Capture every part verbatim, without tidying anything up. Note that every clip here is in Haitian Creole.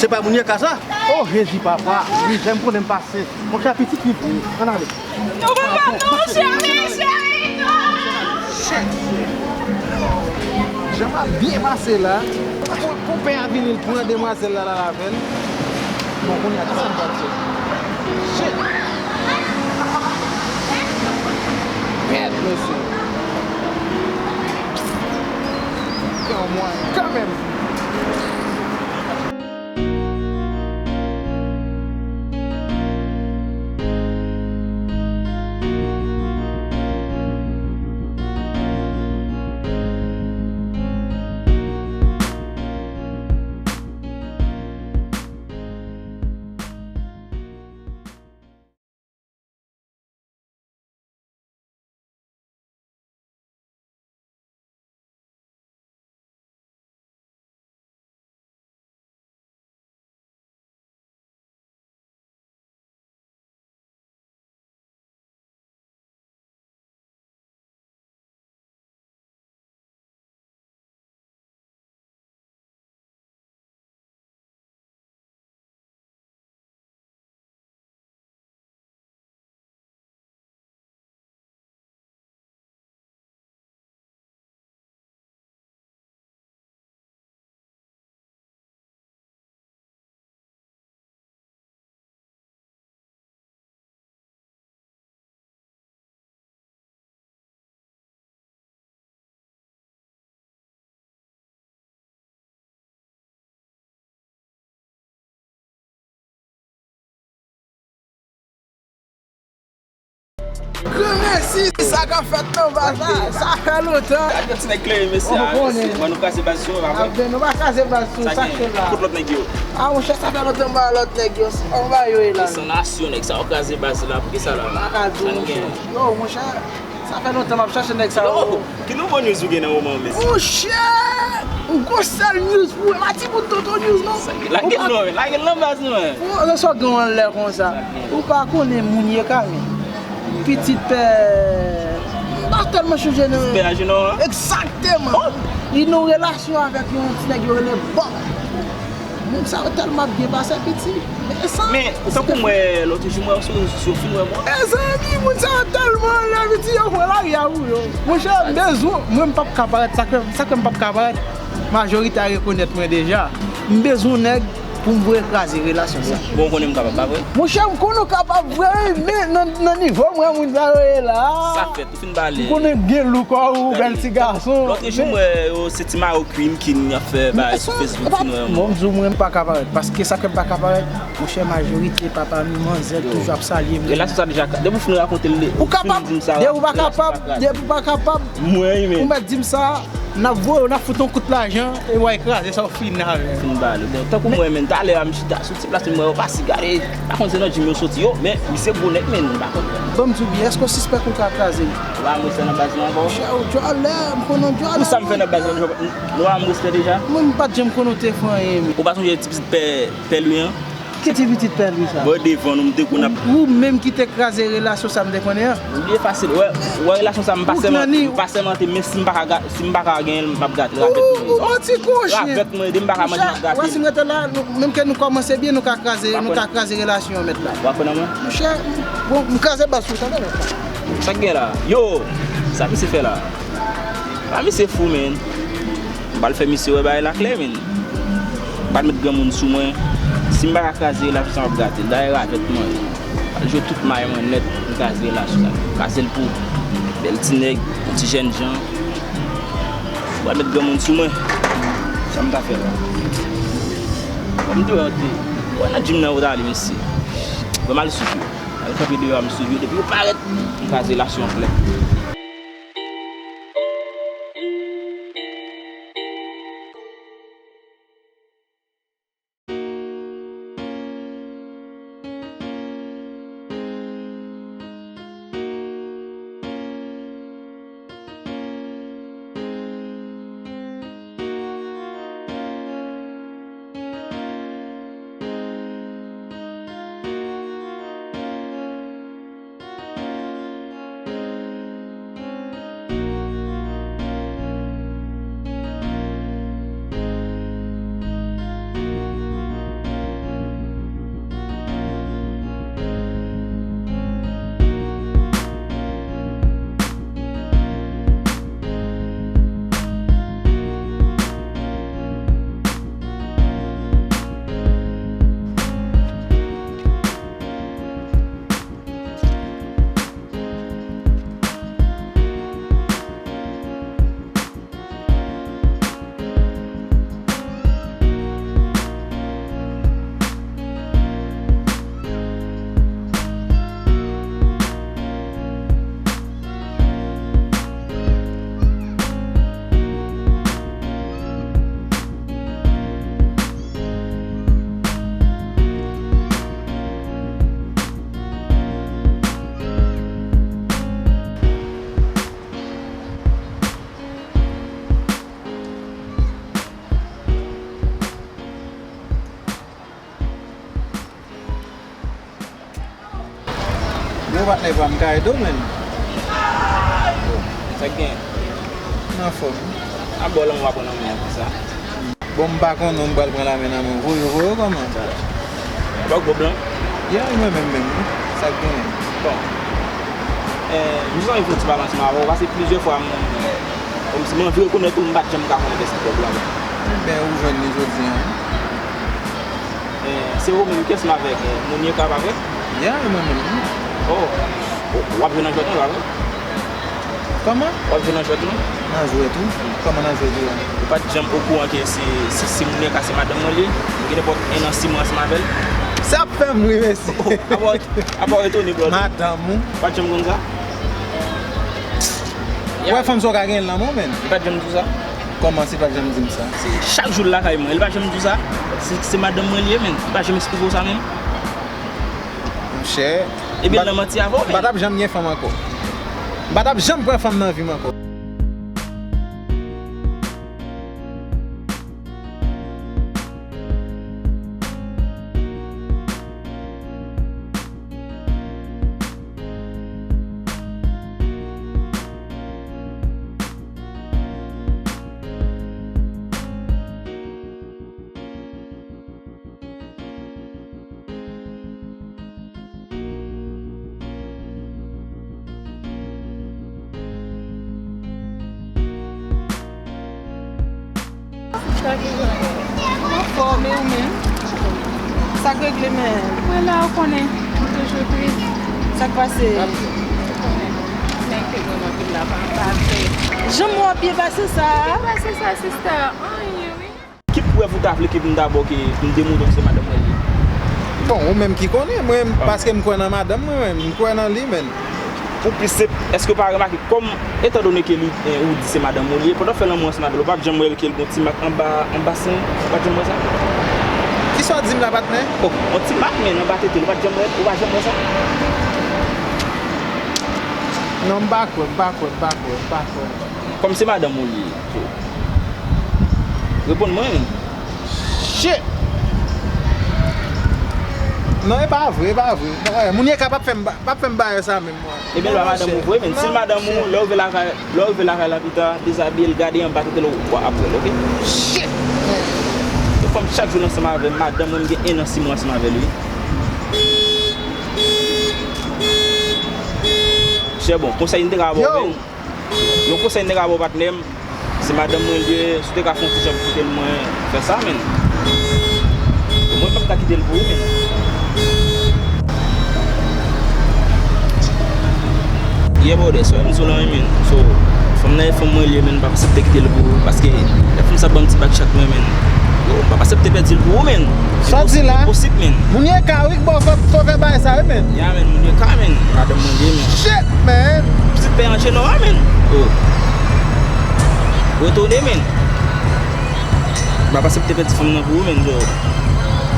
Se pa moun ye ka sa? Oh, Jezi, papa. Mizè m konnen m pase. Monchè, pitit li pou. Ann ale. Non, papa, non, cheri, cheri, non! Shit. Jan m ap byen pase la. Pou, pou pè a vini, l pran demwazèl la, l al avè l. Bon, kounye a, kisa m pral fè? Shit. Mèd, mesye. Kanmwen, kanmenm. Granmèsi, sa k ap fèt nan baz la, sa fè lontan. Gade yon ti nèg klere, mesye. Ou konnen. Mwen, nou kraze baz sou mwen, pa vre? Aben, nou pa kraze baz sou, sa k fèt la? Kot lòt nèg yo? A, monchè, sa fè lontan m pa wè lòt nèg yo. Anba yo ye la. Ki san nasyon nèg sa yo kraze baz la, poukisa la? M pa ka di w, monchè. Yo, monchè, sa fè lontan m ap chache nèg sa yo. Yo, ki nouvo news ou gen nan moman, mesye? Monchè, yon gwo sèl news pou ou, pa ti bout tonton news, non. Lage l non, lage l nan baz nou, men. Ou, sa w gen anlè konsa. Ou pa konnen moun ye ka, men. Pitit pè, m pa tèlman chonje non. Pè Ajenò an? Egzakteman. Li nan relasyon avèk yon ti nèg yo rele Bob. Moun sa yo tèlman ap byen pase piti. Men sa. Men, tankou m wè lòt jou, m wè yo sou rezo sosyo, fin wè mwen. Mezanmi, moun sa yo tèlman anlè piti, yo pran lari a pou yo. Monchè, m bezwen, mwen m p ap ka parèt, sa k fè, sa k fè m p ap ka parèt, majorite a rekonèt mwen deja. M bezwen yon nèg pou m voye kraze relasyon sa. Bon, ou konnen m kapab, pa vre? Monchè, m konnen w kapab vre, wi, men nan, nan nivo mwen moun sa yo ye la. Sa fèt, ou fin pale. M konnen gen lou kò ou, bèl ti gason. Lòt jou, m wè yo se ti mayo Queen ki n ap fè bagay sou Facebook, fin wè. Bon, m di w, mwen m pa ka parèt, paske sa k fè m pa ka parèt, monchè, majorite papa m, manzè toujou ap salye m. Relasyon sa deja, depi w fin rakonte l, ou kapab, depi w pa kapab, depi w pa kapab, ou mèt di m sa. N ap voye w, n ap fout yon kout lajan, e w al kraze sa w fin avè l. Fin ba li. Bon, tankou mwen menm, talè a m chita sou ti plas, m wè yo pase gade, pa konn se nan gym yo soti yo, men misye gwo nèg, men nou pa konn. Ban m di w byen, èske w sispèk ou ka kraze m? Ou pa m respè nan baz nou ankò? Monchè, ou djòlè, m konnen w djòlè. Pou sa m fè nan baz nou, nou pa m respè deja? Mwen, m pa t janm konnen w te fè anyen, men. Ou pa sonje ti pitit pè, pè Lwi an? Ki ti pitit pè Lwi sa? Bò devan nou, m te konn ap. Ou menm ki te kraze relasyon sa m te konnen an. Li efase l. Wè, wè relasyon sa m pa sèmante, m pa sèmante, men si m pa ka ga-, si m pa ka genyen l, m ap gate l, ravèt mwen. Ou manti kou chen. Ravèt mwen, depi m pa ka manje, m ap gate l. Wè si m rete la, nou, menm ke nou kòmanse byen, nou ka kraze, nou ka kraze relasyon an mèt la. W ap pran nan mwen? Monchè, bon, m kraze baz sou sa, tande. Sa k gen la? Yo, sa misye fè la? A, misye fou, men. M pral fè misye wè bagay la klè, men. M pral met granmoun sou mwen. Si m pa ka kraze relasyon sa, m ap gate l. Dayè ravèt mwen. M pral jwe tout may mwen nèt pou m kraze relasyon sa. Kraze l pou bèl ti nèg, yon ti jènjan. M pral met granmoun sou mwen. Sa m ta fè la? Bon, m te wè, te wè nan gym nan, ou ta ale, mesye. Bon, m al swiv yo. Al kanpe deyò a, m swiv yo. Depi yo parèt, m kraze relasyon an klè. Patnè pa m ka ede w, menn. Sa k gen? M anfòm. A bò lanmou w ap pran nan men an konsa. Bon, m pa konnen, m pral pran lamen nan men w. Voye w, voye w kòman? Sa. Ou pa gwo blan? Ya, mwen menm menm, wi. Sa k genyen? Bon. Eh, m jis anvi fè yon ti pale ansanm avè w, paske plizyè fwa m, kòmsi m anvi rekonèt ou, m pa t janm ka konnen kiyès ki tèt ou avè m. Enben, ou jwenn li jodi a. Eh, se ou menm ki ansanm avèk, eh, Mounyeka, pa vre? Ya, e mwen menm, wi. Oh, w ap jwe nan jwèt lan, pa vre? Kòman? W ap jwe nan jwèt lan? Nan jwèt, wi. Kòman nan jwèt, wi? Ou pa t janm okouran ke se, se, se Mounyeka, se madanm mwen li ye? Ou gen nenpòt en an, sis mwa ansanm avè l? Sa ap fè m ri, mesye. Oh, apa, apa w etone, bro? Madanm ou? Ou pa t janm konn sa? Ou wè fanm sa w ka genyen l nan men w, menn? Li pa t janm di w sa? Kòman se pa t janm di m sa? Se chak jou l lakay mwen, li pa t janm di w sa? Se, se madanm mwen li ye, menn. Li pa t janm eksplike w sa menm? Monchè. Epi l nan manti avè w, menn. M pa t ap janm gen fanm ankò. M pa t ap janm pran fanm nan vi m ankò. Sa ki gen? M anfòm, e ou menm? Sa k regle, menn? Mwen la, ou konnen, m toujou trist. Sa k pase? Ou konnen, nèg te bon anpil la, pa, pa vre. Jan m wè w ap byen pase sa a? Byen pase sa, sista, anyen, wi. Ki prèv ou ta vle ke pou m ta ba w ke pou m demontre w se madanm mwen li ye? Bon, ou menm ki konnen, mwen, paske m kwè nan madanm mwen, mwen, m kwè nan li, menn. Pou plis senp, èske w pa remake, kòm, etandone ke li, eh, ou di se madanm ou li ye, pandan w fè lanmou ansanm avè l, ou pa t janm wè l ke l gon ti mak anba, anba sen, ou pa t janm wè sa? Kisa w di m la, patnè? Oh, yon ti mak, menn, anba tete l, ou pa t janm wè, ou pa t janm wè sa? Non, m pa kwè, m pa kwè, m pa kwè, m pa kwè. Kòm se madanm ou li ye, reponn mwen. Shit! Non, e pa vre, e pa vre. Mounyeka p ap fè m ba-, p ap fè m bagay sa menm, mwen. Ebyen, l pa madanm ou vre, menn. Si l madanm ou, lè w rive lakay, lè w rive lakay la pita, dezabiye l, gade anba tete l, w a ap wè l, oke? Shit, man! Yon fanm chak jou l ansanm avè m, madanm mwen, m gen en an sis mwa ansanm avè l, wi. Chè, bon, konsèy m te ka ba w, menn. Yon konsèy m te ka ba w, patnè m, se madanm mwen li ye, si w te ka fè yon ti jan pou kite l, mwen fè sa, menn. Mwen p ap ka kite l pou ou, menn. Yeah, brother, so, m di w la, wi, menn. So, fanm nan e fanm mwen li ye, menn, m p ap aksepte kite l pou ou, paske lè fanm sa ban m ti bak chak mwa, menn. Yo, m p ap aksepte pèdi l pou ou, menn. Sa w di la? Enposib, menn. Mounyeka, wi, k ba w fè, fè bagay sa, wi, menn. Ya, menn, Mounyeka, menn. Madanm mwen li ye, menn. Shit, man! Pitit pè Anjeno a, menn. Oh. Retounen, menn. M ap aksepte pèdi fanm nan pou ou, menn. So,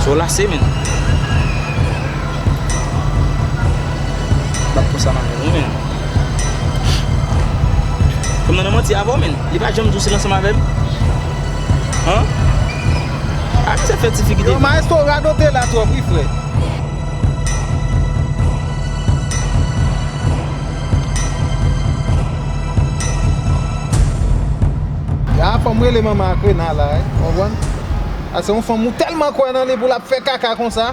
so w lase, menn. M ap pran sa nan men nou, menn. Fanm nan nan manti avè w, menn. Li pa janm di w si l ansanm avè m. Han? A, misye fè ti figi devan. Yo, maestro radote la twòp, wi, frè. Ya, fò m rele manman ak Rena la, wi. Konprann? A, se yon fanm ou tèlman kwè nan li pou l ap fè kaka konsa.